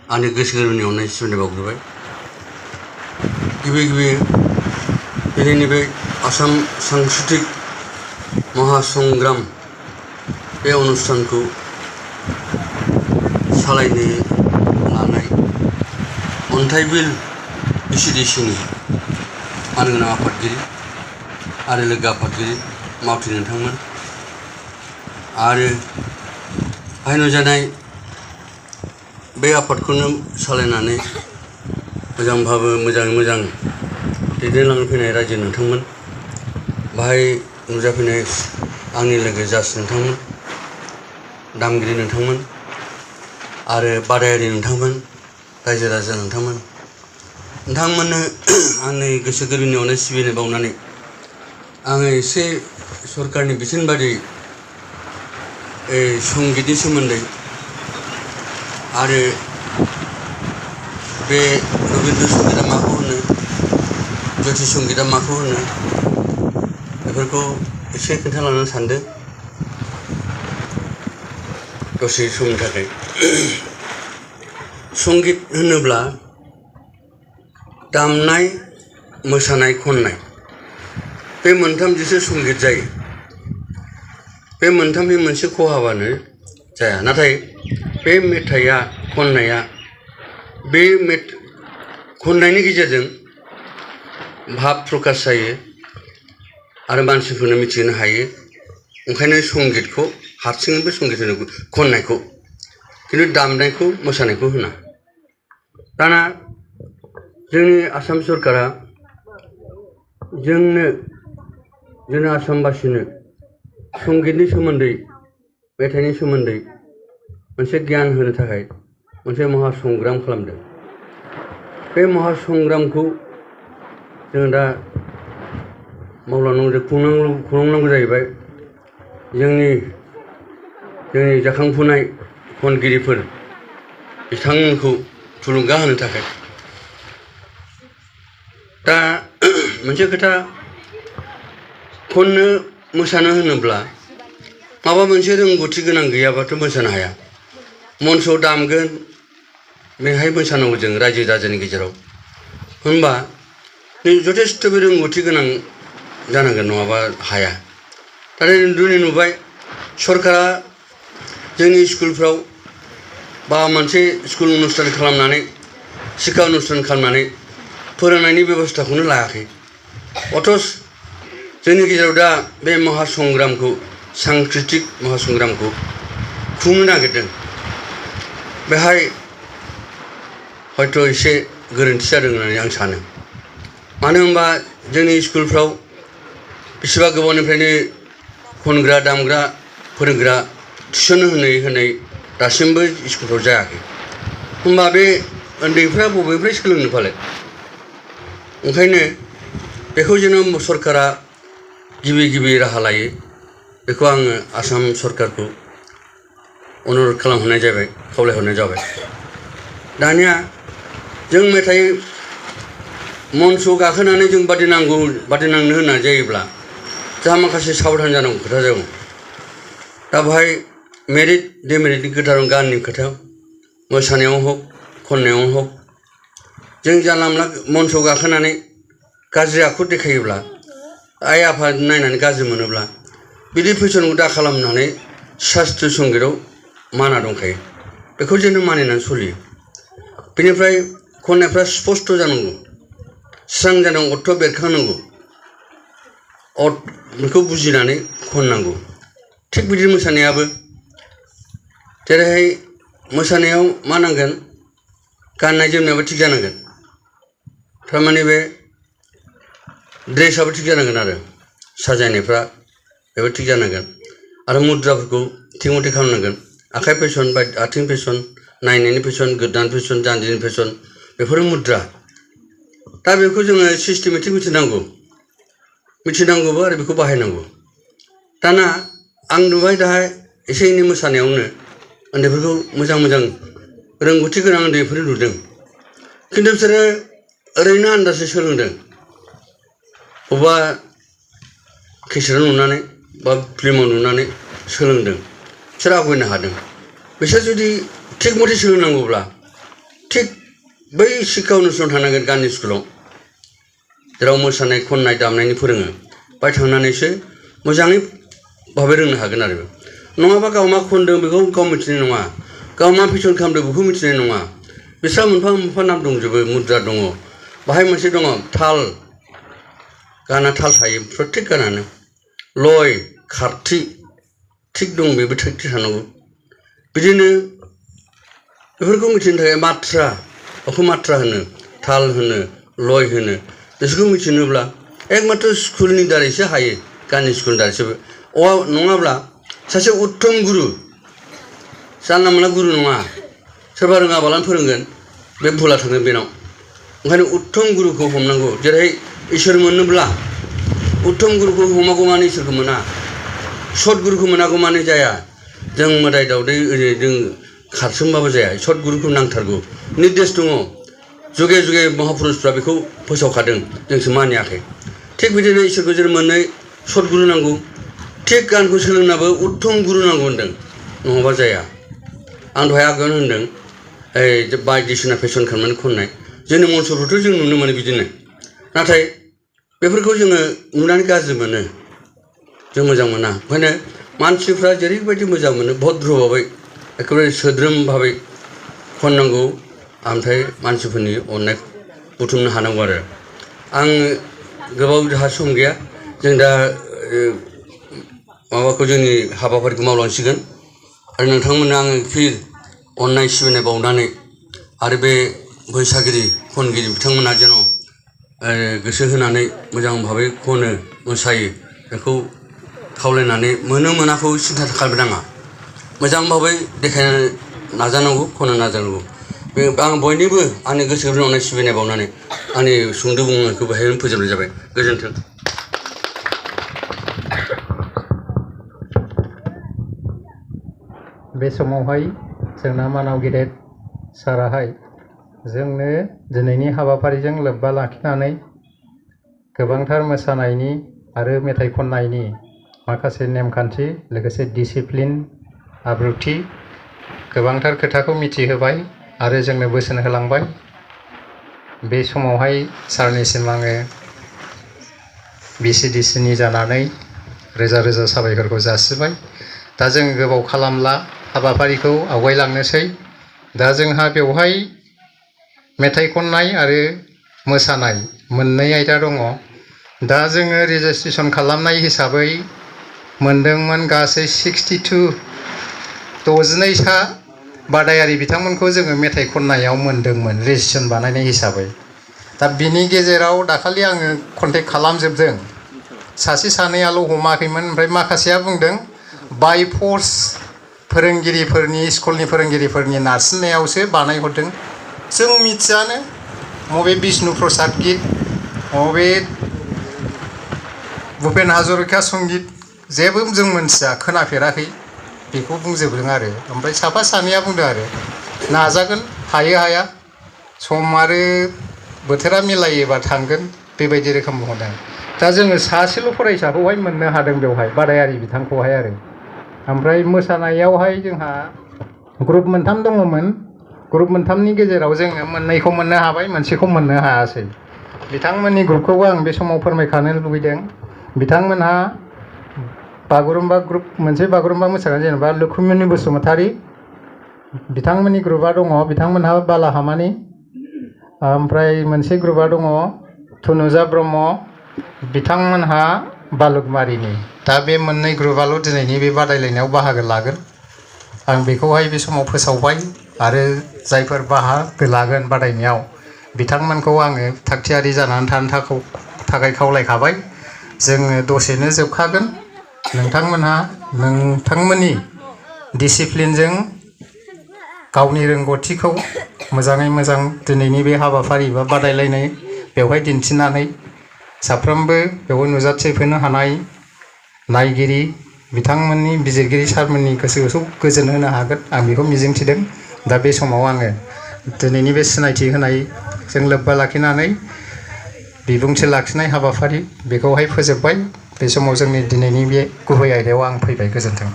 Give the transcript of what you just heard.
आंनि गोसो गोरबोनि अननाय सिबिनाय बावग्रोबाय। गिबि दिनैनि बे आसाम सांस्कृतिक महासंग्राम बे अनुष्ठानखौ सालायनो लानाय अन्थाइबिल बिसिडिसिनि मानगोनां आफादगिरि आरो लोगो आफादगिरि मावथि नोंथांमोन आरो बाहाय नुजानाय बे आफादखौनो सालायनानै मोजाङै मोजां दैदेनलांनो फैनाय रायजो नोंथांमोन, बाहाय नुजाफैनाय आंनि लोगो जासि नोंथांमोन, दामगिरि नोंथांमोन आरो बादायारि नोंथांमोन, रायजो राजा नोंथांमोननो आंनि गोसो गोरबोनि अननाय सिबिनाय बावनानै आङो एसे सरकारनि बिथोन बायदि संगीतनि सोमोन्दै आरो बे रबीन्द्र संगीतआ माखौ होनो, ज्योति संगीतआ माखौ होनो बेफोरखौ एसे खोन्थालांनो सानदों दसे समनि थाखाय। संगीत होनोब्ला दामनाय, मोसानाय, खननाय बे मोनथामजोंसो संगीत जायो। बे मोनथामनि मोनसे खहाबानो जाया। नाथाय बे मेथाइया खननाया बे खननायनि गेजेरजों भाब प्रकाश जायो आरो मानसिफोरनो मिथिहोनो हायो। ओंखायनो संगीतखौ हारसिङैबो संगीत होनो खननायखौ, खिन्थु दामनायखौ मोसानायखौ होना। दाना जोंनि आसाम सरकारा जोंनो आसामबासिनो संगीतनि सोमोन्दै, मेथाइनि सोमोन्दै मोनसे गियान होनो थाखाय मोनसे महासंग्राम खालामदों। बे महासंग्रामखौ जोङो दा खुंलांनांगौ जाहैबाय। जोंनि जाखांफुनाय खनगिरिफोर बिथांमोनखौ थुलुंगा होनो थाखाय। दा मोनसे खोथा, खननो मोसानो होनोब्ला माबा मोनसे रोंगौथि गोनां गैयाबाथ' मोसानो हाया। मन्चआव दामगोन, बेहाय मोसानांगौ जों रायजो राजानि गेजेराव, होनबा जथेस्थ' बे रोंगौथि गोनां जानांगोन, नङाबा हाया। दा दिनै नुबाय सरकारा जोंनि स्कुलफ्राव बा मोनसे स्कुल अनुष्ठान खालामनानै, शिक्षा अनुष्ठान खालामनानै फोरोंनायनि बेबस्थाखौनो लायाखै। अथस जोंनि गेजेराव दा बे महासंग्रामखौ, सांस्कृतिक महासंग्रामखौ खुंनो नागिरदों। बेहाय हयथ' एसे गोरोन्थि जादों होननानै आं सानो। मानो होनबा जोंनि स्कुलफ्राव बेसेबा गोबावनिफ्रायनो खनग्रा, दामग्रा, फोरोंग्रा टिउसन होनै दासिमबो स्कुलफ्राव जायाखै। होनबा बे उन्दैफ्रा बबेनिफ्राय सोलोंनो फालाय? ओंखायनो बेखौ जेन' सरकारा गिबि राहा लायो, बेखौ आङो आसाम सरकारखौ अनुरद खालामहरनाय जाबाय, खावलायहरनाय जाबाय। दानिया जों मेथाइ मन्चआव गाखोनानै जों बादिनांनो होनना जायोब्ला जोंहा माखासे साबधान जानांगौ खोथा दङ। दा बेहाय मेरिट डिमेरिटनि खोथा दं, गाननि खोथा, मोसानायाव हक खननायाव हक। जों जानला मोनला मन्चआव गाखोनानै गाज्रि आखु देखायोब्ला, आइ आफा नायनानै गाज्रि मोनोब्ला, बिदि फेसनखौ दा खालामनानै शास्त्रीय संगीतआव माना दंखायो। बेखौ जों मानिनानै सोलियो। बेनिफ्राय खननायफ्रा स्पस्त जानांगौ, स्रां जानांगौ, अर्थ बेरखांनांगौ, बेखौ बुजिनानै खननांगौ। थिग बिदि मोसानायाबो, जेरैहाय मोसानायाव मा नांगोन, गाननाय जोमनायाबो थिग जानांगोन। थारमाने बे ड्रेसाबो थिग जानांगोन आरो साजायनायफ्रा बेबो थिग जानांगोन आरो मुद्राफोरखौ थिग मथे खालामनांगोन। आखाइ फेसन बा आथिं फेसन, नायनायनि फेसन, गोदान फेसन, जानजिनि फेसन, बेफोरो मुद्रा। दा बेखौ जोङो सिस्टेमेटिक मिथिनांगौबो आरो बेखौ बाहायनांगौ। दाना आं नुबाय दाहाय एसे एनै मोसानायावनो उन्दैफोरखौ मोजां रोंगौथि गोनां उन्दैफोर नुदों, खिन्थु बिसोरो ओरैनो आन्दाजै सोलोंदों। बबेबा केसेटआव नुनानै बा फिल्माव नुनानै सोलोंदों, बिसोर आवगायनो हादों। बिसोर जुदि थिग मथे सोलोंनांगौब्ला थिग बै शिक्षा अनुष्ठान थानांगोन गामि स्कुलाव जेराव मोसानाय खननाय दामनायनि फोरोङो बाय थांनानैसो मोजाङै भाबै रोंनो हागोन आरो नङाबा गाव मा खनदों बेखौ गाव मिथिनाय नङा गाव मा फेसन खालामदों बेखौ मिथिनाय नङा बिस्रा मोनफा मोनफा नाम दंजोबो मुद्रा दङ बाहाय मोनसे दङ ताल गाना ताल थायो प्रत्येक गानानो लय खारथि थिग दं बेबो थिग थानांगौ बिदिनो बेफोरखौ मिथिनो थाखाय मात्रा अखौ मात्रा होनो ताल होनो लय होनो बिसोरखौ मिथिनोब्ला एकमात्र स्कुलनि दारैसो हायो गामि स्कुलनि दारैसो नङाब्ला सासे उत्तम गुरु जानला मोनला गुरु नङा सोरबा रोङाबालानो फोरोंगोन बे भुला थांगोन बेनाव ओंखायनो उत्तम गुरुखौ हमनांगौ जेरै इसोर मोनोब्ला उत्तम गुरुखौ हमागौ माने इसोरखौ मोना सत गुरुखौ मोनागौ माने जाया जों मोदाय दावदै जों खारसोमबाबो जाया सत गुरुखौ नांथारगौ निर्देश दङ जुगे जुगे महापुरुषफ्रा बेखौ फोसावखादों जोंसो मानियाखै थिग बिदिनो इसोरखौ जों मोननै सत गुरु नांगौ थिग गानखौ सोलोंनाबो उत्तम गुरु नांगौ होनदों नङाबा जाया आं दहाय आगोल होनदों बायदिसिना फेसन खालामनानै खननाय जोंनि मन्सफ्रावथ' जों नुनो मोनो बिदिनो नाथाय बेफोरखौ जोङो नुनानै गाज्रि मोनो जों मोजां मोना ओंखायनो मानसिफ्रा जेरैबायदि मोजां मोनो भद्र भाबै एखेबारे सोद्रोम भाबै खननांगौ ओमफ्राय मानसिफोरनि अननाय बुथुमनो हानांगौ आरो आं गोबाव जोंहा सम गैया जों दा माबाखौ जोंनि हाबाफारिखौ मावलांसिगोन आरो नोंथांमोननो आङो फिर अननाय सिबिनाय बावनानै आरो बे बैसागिरि खनगिरि बिथांमोना जेन गोसो होनानै मोजां भाबै खनो मोसायो बेखौ खावलायनानै मोनो मोनाखौ सिन्था खालामनाङा मोजां भाबै देखायनो नाजानांगौ खनो नाजानांगौ बे आं बयनिबो आंनि गोसो गोरबोनि अननाय सिबिनाय बावनानै आंनि सुंद' बुंनायखौ बेहायनो फोजोबनाय जाबाय गोजोन्थों बे समावहाय जोंना मानाव गेदेर साराहाय जोंनो दिनैनि हाबाफारिजों लोब्बा लाखिनानै गोबांथार मोसानायनि आरो मेथाइ खननायनि माखासे नेमखान्थि लोगोसे डिसिप्लिन आब्रुथि गोबांथार खोथाखौ मिथिहोबाय आरो जोंनो बोसोन होलांबाय बे समावहाय सारनिसिम आङो VCDCनि जानानै रोजा रोजा साबायखरखौ जासिबाय दा जों गोबाव खालामला हाबाफारिखौ आवगायलांनोसै दा जोंहा बेवहाय मेथाइ खननाय आरो मोसानाय मोननै आयदा दङ दा जोङो रेजिस्ट्रेसन खालामनाय हिसाबै मोनदोंमोन गासै 62 बादायारि बिथांमोनखौ जोङो मेथाइ खननायाव मोनदोंमोन रेजिस्ट्रेसन बानायनाय हिसाबै दा बिनि गेजेराव दाखालि आङो कन्टेक्ट खालामजोबदों सासे सानैयाल' हमाखैमोन ओमफ्राय माखासेया बुंदों बाय फर्स फोरोंगिरिफोरनि स्कुलनि फोरोंगिरिफोरनि नारसिननायावसो बानायहरदों जों मिथियानो मबे बिष्णु प्रसाद गित मबे भुपेन हाजरिका संगित जेबो जों मोनथिया खोनाफेराखै बेखौ बुंजोबदों आरो ओमफ्राय साफा सानैया बुंदों आरो नाजागोन हायो हाया सम आरो बोथोरा मिलायोबा थांगोन बेबायदि रोखोम बुंदों दा जोङो सासेल' फरायसाखौहाय मोननो हादों बेवहाय बादायारि बिथांखौहाय आरो ओमफ्राय मोसानायावहाय जोंहा ग्रुप मोनथाम दङमोन ग्रुप मोनथामनि गेजेराव जोङो मोननैखौ मोननो हाबाय मोनसेखौ मोननो हायासै बिथांमोननि ग्रुपखौबो आं बे समाव फोरमायखानो लुबैदों बिथांमोनहा बागुरुम्बा ग्रुप मोनसे बागुरुम्बा मोसाग्रा जेनेबा लुखुमनि बसुमतारी बिथांमोननि ग्रुपआ दङ बिथांमोनहा बालाहामानि ओमफ्राय मोनसे ग्रुपआ दङ तनुजा ब्रह्म बिथांमोनहा बालुकमारिनि दा बे मोननै ग्रुपआल' दिनैनि बे बादायलायनायाव बाहागो लागोन आं बेखौहाय बे समाव फोसावबाय आरो जायफोर बाहागो लागोन बादायनायाव बिथांमोनखौ आङो थागथियारि जानानै थानो थाखाय खावलायखाबाय जोङो दसेनो जोबखागोन नोंथांमोनहा नोंथांमोननि डिसिप्लिनजों गावनि रोंगौथिखौ मोजाङै मोजां दिनैनि बे हाबाफारि बा बादायलायनाय बेवहाय दिन्थिनानै साफ्रोमबो बेवहाय नुजाथिफैनो हानाय नायगिरि बिथांमोननि बिजिरगिरि सारमोननि गोसोखौ गोजोन होनो हागोन आं बेखौ मिजिंथिदों दा बे समाव आङो दिनैनि बे सिनायथि होनायजों लोब्बा लाखिनानै बिबुंथि लाखिनाय हाबाफारि बेखौहाय फोजोबबाय बे समाव जोंनि दिनैनि बे गुबै आयदायाव आं फैबाय गोजोन्थों